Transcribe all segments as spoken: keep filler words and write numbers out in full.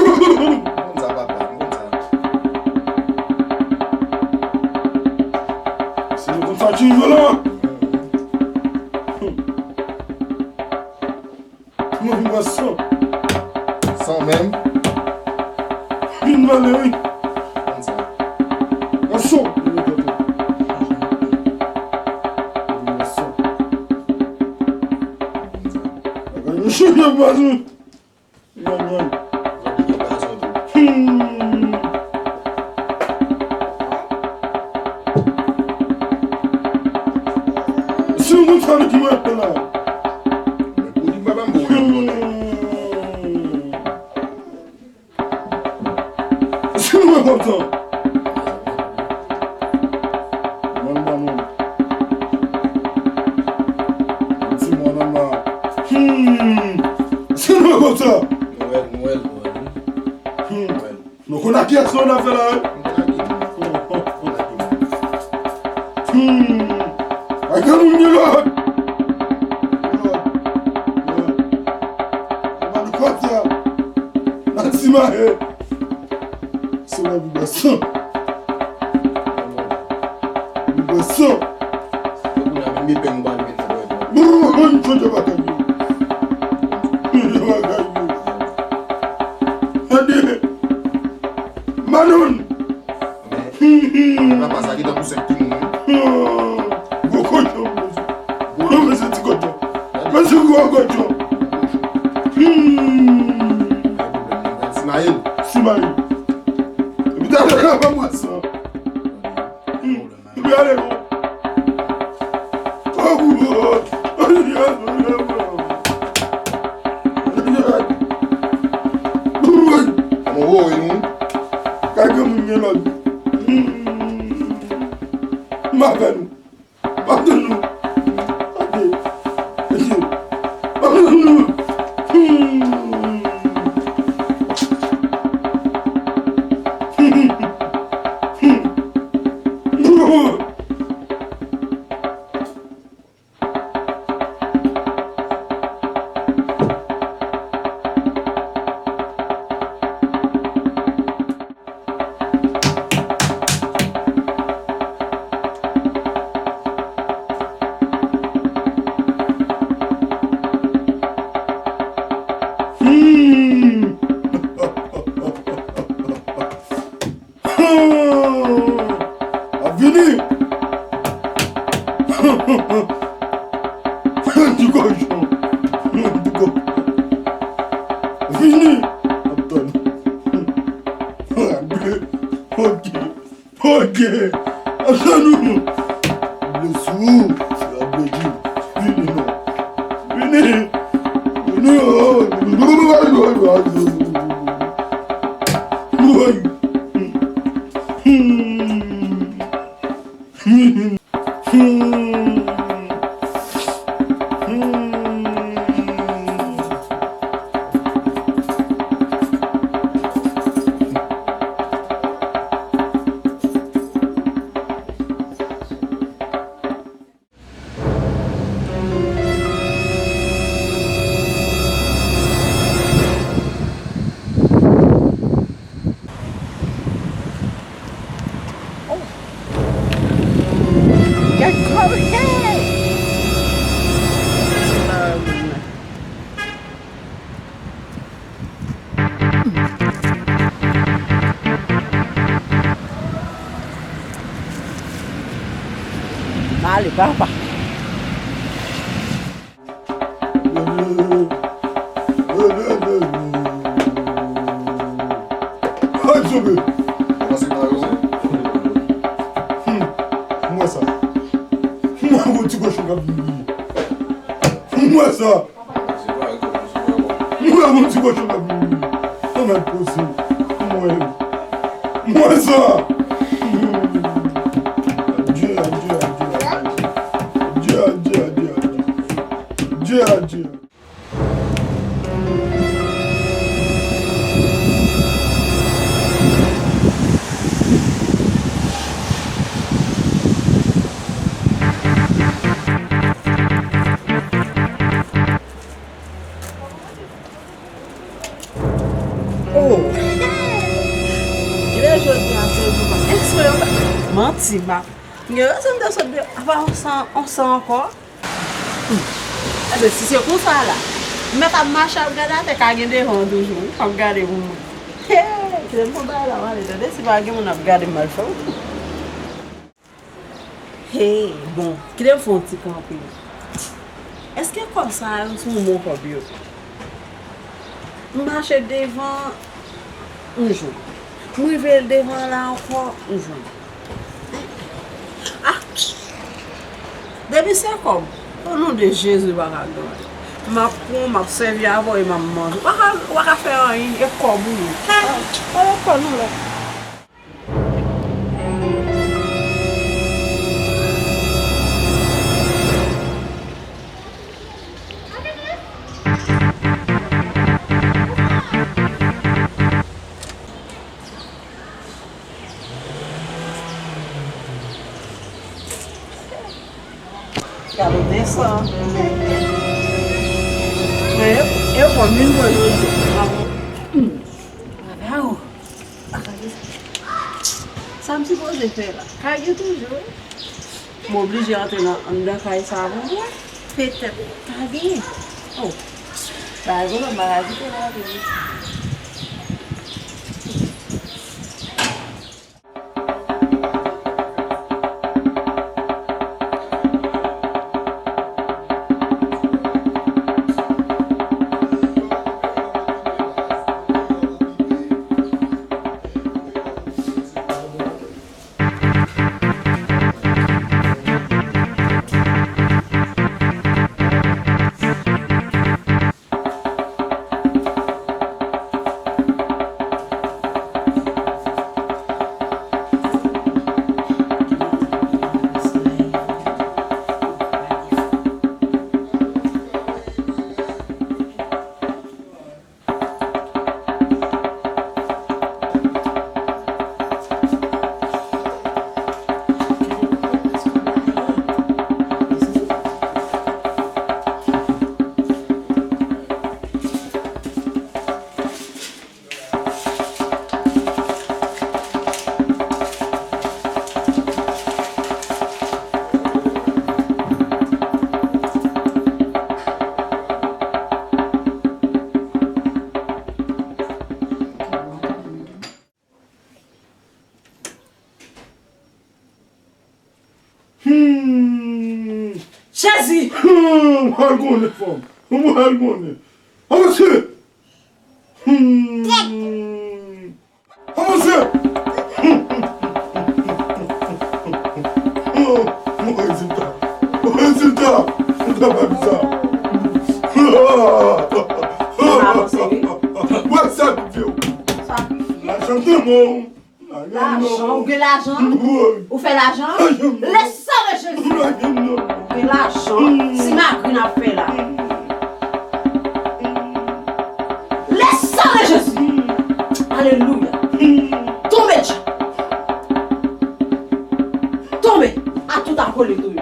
Konn sa, papa, m konn sa. Si nou konn sa ki rive la. Mwen vin bwè san. San menm. Vin vale, wi. Konn sa. Bwè san. Vin bwè san. Bagay yo chanje pwazon. Yon, yon. Hmm. Si nou konn sa nou ki mwen fè la. Men pou di papa m pou. Hmm. Si nou mwen kontan. Mwen, mwen, mwen. Ti mwen, mwen. Hmm. Si nou mwen kontan. Nwèl, Nwèl, Nwèl. Hmm. Nwèl. Nou konn a kiyès nou ap fè la, wi? Hmm. Ak moun gen lòt. Lòt. Lòt. Lòt. Lòt. Lòt. Se la pou bwè san. Pou bwè san. Kounye a menm epeng ou pa met nan dwèt ou. Bon, bon, bon, chanje bagay yo. Chanje bagay yo. Tande. Manon. Men, papa sa ki tankou sèk timoun, wi. Gwo kochon, mesye. Gwo mesye ti kochon. Mesye gwo kochon. Hmm. Simayel. Simayel. Epi ta fè kaba mwen sa. Hmm. Epi ale non. Kage moun gen lòd. Hmm. M avè nou. Pardon nou. Pardon. Pardon nou. Hmm. Hmm. Ap vini. Ti kochon. Ti ko-, vini. Ap tann. Ap vini. Ok. Ok. Ap tann ou. Blesou. Sa vle di. Vini non. Vini. Vini. Woy. Hmm. Hmm. Hmm. Hmm. Oh. Gad kòb, hey! M ale, papa. Ay, Jozef! Hmm, m wè sa. M wè yon ti kochon k ap vini. M wè sa. M wè yon ti kochon k ap vini. An mèt poze. M wè l. M wè sa. Adye, adye, adye, adye. Adye, adye, adye, adye. Adye, adye. Oh! Kilè jodi a se jou pa. Eksprè yo pa. Manti, m ap. Gen rezon m te sot de. Apa on san, on san ankò? Hmm. Enben, si se konsa la, m mèt ap mache ap gade atè, ka gen devan an toujou, wi, ap gade pou mwen. Hey, se bon bagay la, m ale, tande, si pa gen moun ap gade m mal fè w. Hey, bon, kite m fè yon ti kanpe. Èske kòb sa yo se yon bon kòb yo? M mache devan, m jwenn. M rive devan la ankò, m jwenn. Ah! Depi se kòb, o non de Jezi, pa ka gen anyen. M ap pran, m ap sèvi avè w e m ap manje. W pa ka, w pa ka fè anyen, e kòb ou ye. Pale kò nou la. Gade desan. Men, e fò min mwen jodi. Waw. Sa m sipoze fè la? Kay yo toujou. M oblije antre nan, anndan kay sa pou mwen. Petèt pa genyen. Oh. Bagay konsa, m pa ka kite la tou. Hmm. Jezi! Hmm, mwen al konnen fanm. Mwen al konnen. Avanse! Hmm. Avanse! Oh, mwen rezilta. Mwen rezilta. Mwen kapab sa. Mwen avanse, wi. Mwen sakrifye w. Sakrifye. Lajan nan men w. Lajan, ou gen lajan? Wi. Ou fè lajan? Le sang de Jésus. Ou gen lajan? Si magri n ap fè la. Le sang de Jésus. Alelouya. Tonbe, dyab. Tonbe. A tout akole tou yo.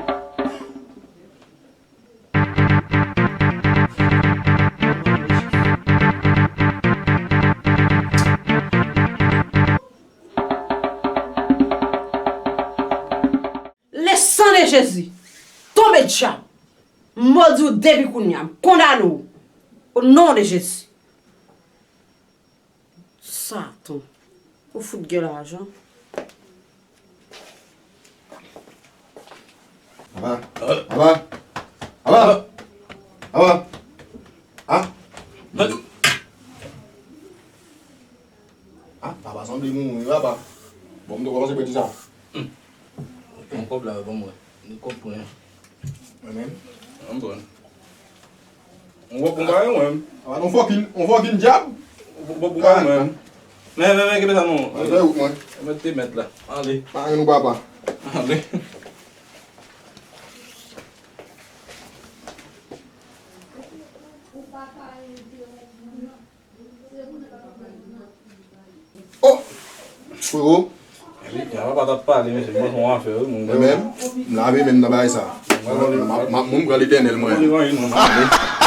Le sang de Jésus, tonbe dyab. M modi w depi kounye a. M kondane w. O non de Jezi. Satan. Ou fout gen lajan. Aba. Aba. Aba. Aba. Ah. Ah, papa sanble mouri, papa. Bon, m te kòmanse pèdi sa. Pran kòb la, ban mwen. Li kòb pou mwen. Mwen menm? Mwen pran. Mwen pran kòb la, mwen. Papa, yon fòkin, yon fòkin dyab. Mwen pran kòb la, mwen. Men, men, men, kenbe sa non. Mwen fè wout mwen. Mwen te mèt la. Ale. Pa gen nou papa. Ale. Oh! Frero. Epi, papa t ap pale, mesye, m panse yon afè, wi, moun. Mwen menm, m lave men m nan bagay sa. Mwen, mwen, mwen, mwen, mwen pran Letènèl, mwen. Mwen, mwen, mwen.